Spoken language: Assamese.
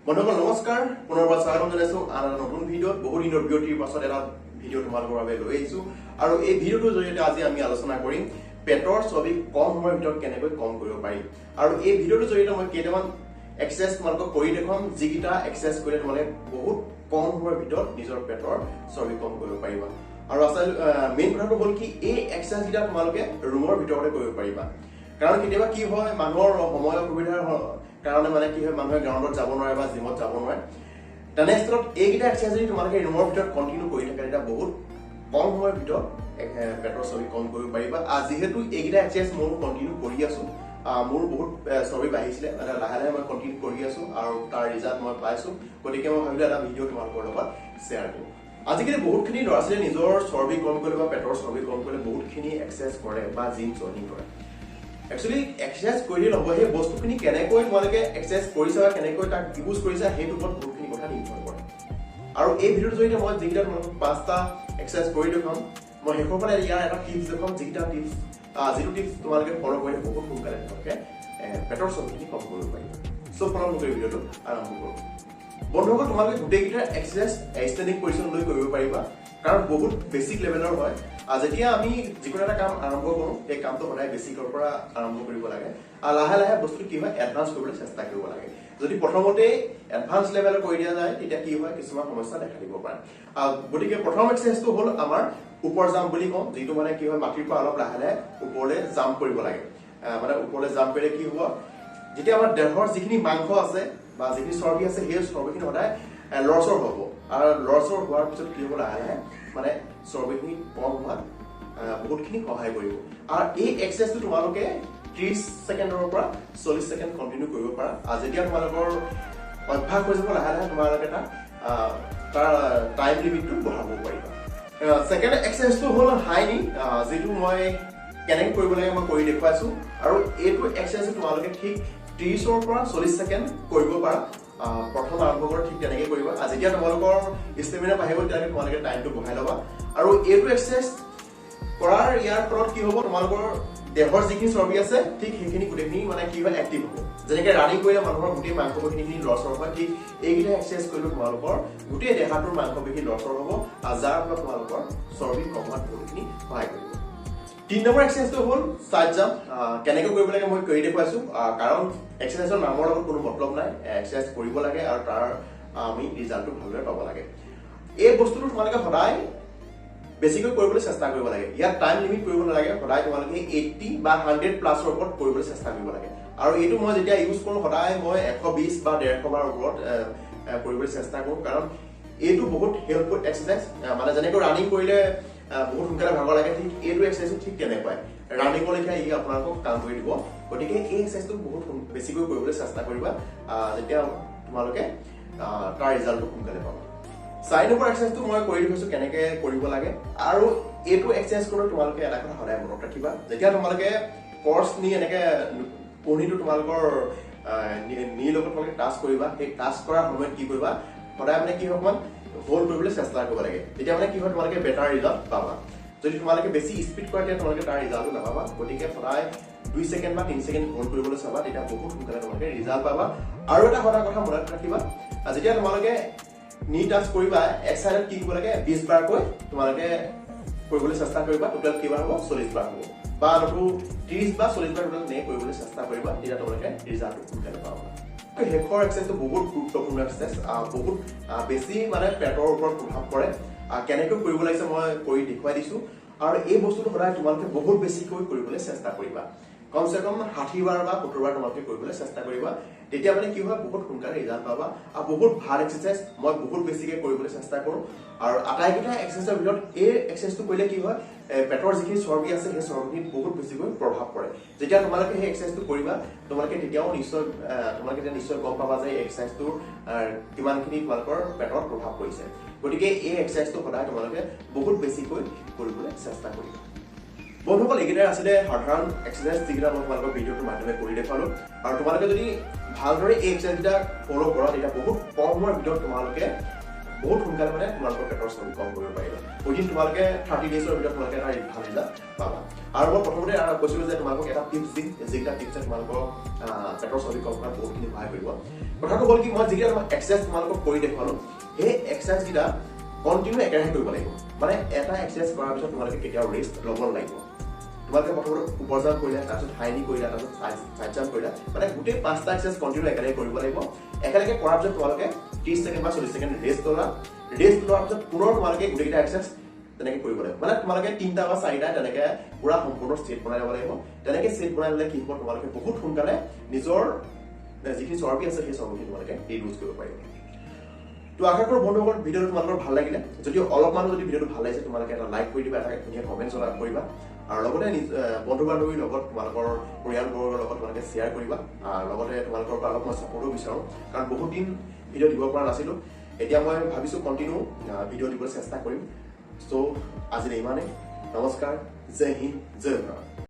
বন্ধুসকল নমস্কাৰ, পুনৰবাৰ স্বাগতম জনাইছো আন এটা নতুন ভিডিঅ'ত। বহু দিনৰ বিৰতিৰ পাছত এটা ভিডিঅ' তোমালোকৰ বাবে লৈ আহিছো আৰু এই ভিডিঅ'টোৰ জৰিয়তে আজি আমি আলোচনা কৰিম পেটৰ চৰ্বি কম সময়ৰ ভিতৰত কেনেকৈ কম কৰিব পাৰি। আৰু এই ভিডিঅ'টোৰ জৰিয়তে মই কেইটামান এক্সাৰচাইজ তোমালোকক কৰি দেখুৱাম, যিকেইটা এক্সাৰচাইজ কৰিলে তোমালোকে বহুত কম সময়ৰ ভিতৰত নিজৰ পেটৰ চৰ্বি কম কৰিব পাৰিবা। আৰু আচলতে মেইন কথাটো হ'ল কি, এই এক্সাৰচাইজকেইটা তোমালোকে ৰুমৰ ভিতৰতে কৰিব পাৰিবা। কাৰণ কেতিয়াবা কি হয়, মানুহৰ সময় অসুবিধাৰ কাৰণে মানে কি হয়, মানুহে গ্ৰাউণ্ডত যাব নোৱাৰে বা জিমত যাব নোৱাৰে। তেনেস্থলত এইকেইটা এক্সাৰচাইজ যদি তোমালোকে ৰুমৰ ভিতৰত কণ্টিনিউ কৰি থাকা, তেতিয়া বহুত কম সময়ৰ ভিতৰত পেটৰ চৰ্বি কম কৰিব পাৰিবা। আৰু যিহেতু এইকেইটা এক্সাৰচাইজ ময়ো কণ্টিনিউ কৰি আছো, মোৰ বহুত চৰ্বি বাঢ়িছিলে, মানে লাহে লাহে মই কণ্টিনিউ কৰি আছো আৰু তাৰ ৰিজাল্ট মই পাইছো। গতিকে মই ভাবিলো এটা ভিডিঅ' তোমালোকৰ লগত শ্বেয়াৰ কৰোঁ। আজিকালি বহুতখিনি ল'ৰা ছোৱালীয়ে নিজৰ চৰ্বি কম কৰিলে বা পেটৰ চৰ্বি কম কৰিলে বহুতখিনি এক্সাৰচাইজ কৰে বা জিম জইনিং কৰে। একচুৱেলি এক্সাৰচাইজ কৰিলে নহ'ব, সেই বস্তুখিনি কেনেকৈ তোমালোকে এক্সাৰচাইজ কৰিছা বা কেনেকৈ তাক ইউজ কৰিছা, সেইটোৰ ওপৰত বহুতখিনি কথা নিৰ্ভৰ কৰে। আৰু এই ভিডিঅ'টোৰ জৰিয়তে মই যিকেইটা তোমালোকক পাঁচটা এক্সাৰচাইজ কৰি দেখুৱাম, মই শেষৰ ফালে ইয়াৰ এটা টিপছ দেখুৱাম, যিটো টিপছ তোমালোকে ফ'ল' কৰিলে বহুত সোনকালে তোমালোকে পেটৰ চৰ্বিখিনি কম কৰিব পাৰিবা। চ' ফ'ল' নকৰি ভিডিঅ'টো আৰম্ভ কৰোঁ। বন্ধুসকল, তোমালোকে গোটেইকেইটা এক্সাৰচাইজ ষ্টেণ্ডিং পজিশ্যন লৈ কৰিব পাৰিবা, কাৰণ বহুত বেছিক লেভেলৰ হয়। আৰু যেতিয়া আমি যিকোনো এটা কাম আৰম্ভ কৰোঁ, সেই কামটো সদায় বেছিকৰ পৰা আৰম্ভ কৰিব লাগে আৰু লাহে লাহে বস্তুটো কি হয়, এডভান্স কৰিবলৈ চেষ্টা কৰিব লাগে। যদি প্ৰথমতেই এডভান্স লেভেলৰ কৰি দিয়া যায়, তেতিয়া কি হয়, কিছুমান সমস্যা দেখা দিব পাৰে। গতিকে প্ৰথম এক্সাৰচাইজটো হ'ল আমাৰ ওপৰ জাম্প বুলি কওঁ, যিটো মানে কি হয়, মাটিৰ পৰা অলপ লাহে লাহে ওপৰলৈ জাম্প কৰিব লাগে। মানে ওপৰলৈ জাম্প কৰিলে কি হ'ব, যেতিয়া আমাৰ দেহৰ যিখিনি মাংস আছে বা যিখিনি চৰ্বি আছে, সেই চৰ্বিখিনি সদায় লৰচৰ হ'ব। আৰু লৰচৰ হোৱাৰ পিছত কি হ'ব, লাহে লাহে মানে চৰ্বিখিনি কম হোৱাত বহুতখিনি সহায় কৰিব। আৰু এই এক্সাৰচাইজটো তোমালোকে 30 ছেকেণ্ডৰ পৰা 40 ছেকেণ্ড কণ্টিনিউ কৰিব পাৰা। আৰু যেতিয়া তোমালোকৰ অভ্যাস হৈ যাব, লাহে লাহে তোমালোকে তাৰ টাইম লিমিটটো বঢ়াব পাৰিবা। ছেকেণ্ড এক্সাৰচাইজটো হ'ল হাই নি, যিটো মই কেনেকৈ কৰিব লাগে মই কৰি দেখুৱাইছো। আৰু এইটো এক্সাৰচাইজ তোমালোকে ঠিক 30ৰ পৰা 40 ছেকেণ্ড কৰিব পাৰা। প্ৰথম আৰম্ভ কৰা ঠিক তেনেকৈ কৰিবা আৰু যেতিয়া তোমালোকৰ ষ্টেমিনা বাঢ়িব, তেতিয়ালৈকে তোমালোকে টাইমটো বঢ়াই ল'বা। আৰু এইটো এক্সাৰচাইজ কৰাৰ ইয়াৰ ফলত কি হ'ব, তোমালোকৰ দেহৰ যিখিনি চৰ্বি আছে, ঠিক সেইখিনি গোটেইখিনি মানে কি হয়, এক্টিভ হ'ব। যেনেকে ৰানিং কৰিলে মানুহৰ গোটেই মাংসপেশীখিনি লৰচৰ হয়, ঠিক এইকেইটা এক্সাৰচাইজ কৰিলে তোমালোকৰ গোটেই দেহাটোৰ মাংসপেশী লৰচৰ হ'ব আৰু যাৰ ফলত তোমালোকৰ চৰ্বি কম হোৱাত বহুতখিনি সহায় কৰিব। 3 নম্বৰ এক্সাৰচাইজটো হ'ল চাইড জাম্প। কেনেকৈ কৰিব লাগে মই কৰি দেখুৱাইছো, কাৰণ এক্সাৰচাইজৰ নামৰ লগত কোনো মতলব নাই। এক্সাৰচাইজ কৰিব লাগে আৰু তাৰ আমি ৰিজাল্টটো ভালদৰে পাব লাগে। এই বস্তুটো তোমালোকে সদায় বেছিকৈ কৰিবলৈ চেষ্টা কৰিব লাগে। ইয়াত টাইম লিমিট কৰিব নালাগে। সদায় তোমালোকে 80 বা 100 প্লাছৰ ওপৰত কৰিবলৈ চেষ্টা কৰিব লাগে। আৰু এইটো মই যেতিয়া ইউজ কৰোঁ, সদায় মই 120 বা 150 বাৰ ওপৰত এ, এ, কৰিবলৈ চেষ্টা কৰোঁ, কাৰণ এইটো বহুত হেল্পফুল এক্সাৰচাইজ। মানে যেনেকৈ ৰানিং কৰিলে বহুত সোনকালে ভাগৰ লাগে, ঠিক এইটো এক্সাৰচাইজো ঠিক তেনেকুৱাই। ৰানিঙৰ লেখীয়া ই আপোনালোকক কাম কৰি দিব। গতিকে এই এক্সাৰচাইজটো বহুত বেছিকৈ কৰিবলৈ চেষ্টা কৰিবা, যেতিয়া তোমালোকে তাৰ ৰিজাল্টটো সোনকালে পাবা। 4 নম্বৰ এক্সাৰচাইজটো মই কৰি দেখুৱাইছো কেনেকে কৰিব লাগে। আৰু এইটো এক্সাৰচাইজ কৰোঁতে তোমালোকে এটা কথা সদায় মনত ৰাখিবা, যেতিয়া তোমালোকে ক্ৰছ নি এনেকে কণীটো তোমালোকৰ নীৰ লগত তোমালোকে টাচ কৰিবা, সেই টাচ কৰাৰ সময়ত কি কৰিবা, সদায় মানে কি হয়, অকণমান হোল্ড কৰিবলৈ চেষ্টা কৰিব লাগে। তেতিয়া মানে কি হয়, তোমালোকে বেটাৰ ৰিজাল্ট পাবা। যদি তোমালোকে বেছি স্পীড কৰা, তেতিয়া তোমালোকে তাৰ ৰিজাল্টটো নাপাবা। গতিকে সদায় 2 ছেকেণ্ড বা 3 ছেকেণ্ড হোল্ড কৰিবলৈ চাবা, তেতিয়া বহুত সোনকালে তোমালোকে ৰিজাল্ট পাবা। আৰু এটা সদায় কথা মনত ৰাখিবা, যেতিয়া তোমালোকে নি টাচ কৰিবা, এক চাইডত কি কৰিব লাগে, 20 বাৰকৈ তোমালোকে কৰিবলৈ চেষ্টা কৰিবা। টোটেল কেইবাৰ হ'ব? 40 বাৰ হ'ব, বা নতু 30 বা 40 বাৰ টোটেল নে কৰিবলৈ চেষ্টা কৰিবা, তেতিয়া তোমালোকে ৰিজাল্টটো সোনকালে পাবা। শেষৰ এক্সাৰচাইজটো বহুত গুৰুত্বপূৰ্ণ এক্সাৰচাইজ, বহুত বেছি মানে পেটৰ ওপৰত প্ৰভাৱ পৰে। কেনেকৈ কৰিব লাগিছে মই কৰি দেখুৱাই দিছো। আৰু এই বস্তুটো সদায় তোমালোকে বহুত বেছিকৈ কৰিবলৈ চেষ্টা কৰিবা। কমচে কম 60 বাৰ বা 70 বাৰ তোমালোকে কৰিবলৈ চেষ্টা কৰিবা। তেতিয়া মানে কি হয়, বহুত সোনকালে ৰিজাল্ট পাবা আৰু বহুত ভাল এক্সাৰচাইজ। মই বহুত বেছিকে কৰিবলৈ চেষ্টা কৰোঁ। আৰু আটাইকেইটা এক্সাৰচাইজৰ ভিতৰত এই এক্সাৰচাইজটো কৰিলে কি হয়, পেটৰ যিখিনি চৰ্বি আছে, সেই চৰ্বিখিনিত বহুত বেছিকৈ প্ৰভাৱ পৰে। যেতিয়া তোমালোকে সেই এক্সাৰচাইজটো কৰিবা, তোমালোকে তেতিয়া নিশ্চয় গম পাবা যে এই এক্সাৰচাইজটোৰ কিমানখিনি তোমালোকৰ পেটত প্ৰভাৱ পৰিছে। গতিকে এই এক্সাৰচাইজটো সদায় তোমালোকে বহুত বেছিকৈ কৰিবলৈ চেষ্টা কৰিবা। বন্ধুসকল, এইকেইটাই আছিলে সাধাৰণ এক্সাৰচাইজ, যিকেইটা মই তোমালোকৰ ভিডিঅ'টোৰ মাধ্যমে কৰি দেখুৱালো। আৰু তোমালোকে যদি ভালদৰে এই এক্সাৰচাইজকেইটা ফ'ল' কৰা, তেতিয়া বহুত কম সময়ৰ ভিতৰত তোমালোকে বহুত সোনকালে মানে তোমালোকৰ পেটৰ চৰ্বি কম কৰিব পাৰিবা। উইদিন তোমালোকে 30 ডেইজৰ ভিতৰত তোমালোকে এটা ভাল ৰিজাল্ট পাবা। আৰু মই প্ৰথমতে কৈছিলোঁ যে তোমালোকক এটা টিপছ দিম, যিকেইটা টিপছে তোমালোকৰ পেটৰ চৰ্বি কম কৰাত বহুতখিনি সহায় কৰিব। কথাটো হ'ল কি, মই যিকেইটা তোমাক এক্সাৰচাইজ তোমালোকক কৰি দেখুৱালোঁ, সেই এক্সাৰচাইজকেইটা কণ্টিনিউ একেৰাহে কৰিব লাগিব। মানে এটা এক্সাৰচাইজ কৰাৰ পিছত তোমালোকে কেতিয়াও ৰেষ্ট ল'ব নালাগিব। তোমালোকে প্ৰথমতে ওপৰ জাম্প কৰিলা, তাৰপিছত হাই নি কৰিলা, তাৰপিছত চাইড জাম্প কৰিলা, মানে গোটেই 5টা এক্সাৰচাইজ কণ্টিনিউ একেলগে কৰিব লাগিব। একেলগে কৰাৰ পিছত তোমালোকে 30 ছেকেণ্ড বা 40 ছেকেণ্ড ৰেষ্ট ল'লা। ৰেষ্ট লোৱাৰ পিছত পুনৰ তোমালোকে গোটেইকেইটা এক্সাৰচাইজ তেনেকে কৰিব লাগিব। মানে তোমালোকে 3টা বা 4টা তেনেকে পুৰা সম্পূৰ্ণ ছেট বনাই ল'ব লাগিব। তেনেকে ছেট বনাই ল'লে কি হ'ব, তোমালোকে বহুত সোনকালে নিজৰ যিখিনি চৰ্বি আছে সেই চৰ্বিখিনি তোমালোকে ৰিডিউচ কৰিব পাৰিবা। তো আশা কৰোঁ বন্ধুসকল, ভিডিঅ'টো তোমালোকৰ ভাল লাগিলে। যদি অলপমানো যদি ভিডিঅ'টো ভাল লাগিছে, তোমালোকে এটা লাইক কৰি দিবা, এটা ধুনীয়া কমেণ্ট কৰিবা আৰু লগতে নিজ বন্ধু বান্ধৱীৰ লগত, তোমালোকৰ পৰিয়ালবৰ্গৰ লগত তোমালোকে শ্বেয়াৰ কৰিবা। আৰু লগতে তোমালোকৰ পৰা অলপ মই ছাপৰ্টো বিচাৰোঁ, কাৰণ বহুত দিন ভিডিঅ' দিব পৰা নাছিলোঁ। এতিয়া মই ভাবিছোঁ কণ্টিনিউ ভিডিঅ' দিবলৈ চেষ্টা কৰিম। চ' আজিলৈ ইমানেই। নমস্কাৰ, জয় হিন্দ, জয় ভাৰত।